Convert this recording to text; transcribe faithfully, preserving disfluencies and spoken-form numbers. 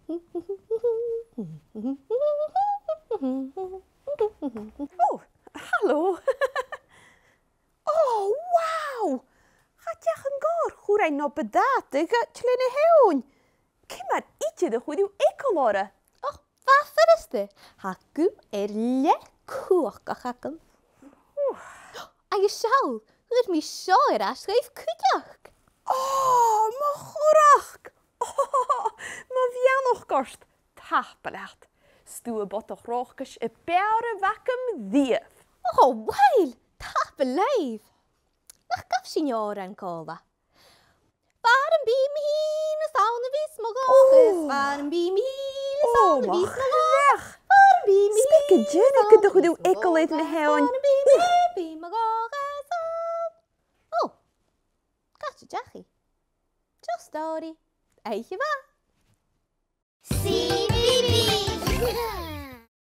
Ò, halò. Ò, wow! Cha deach an còrr, chuir e na b' fhada a' ghoid leis na h-eòin. Ciamar idir a chuir thu eagal oirre? Och, bha e furasta. Tha guth air leth cumhachdach agam. Agus seall, chuir mi seo air ais dhuibh cuideachd. Ò, mo churach! Ò, mo bheannachd ort, tapadh leat. 'S tu am bodach-ròcais a b' fheàrr a bh' agam riamh. Ò, uill, tapadh leibh. Nach gabh sinn òran còmhla? Far am bi mi fhìn, 's ann a bhios mo dhòchas. Ò. Far am bi mi fhìn, 's ann a bhios mo dhòchas. Far am bi mi fhìn, 's ann a bhios mo dhòchas. 'S beag an t-iongnadh gun do chuir thu eagal air na h-eòin. Far am bi mi fhìn, 's ann a bhios mo dhòchas. Ò, càit an deach i? Seo stòiridh. Oidhche mhath.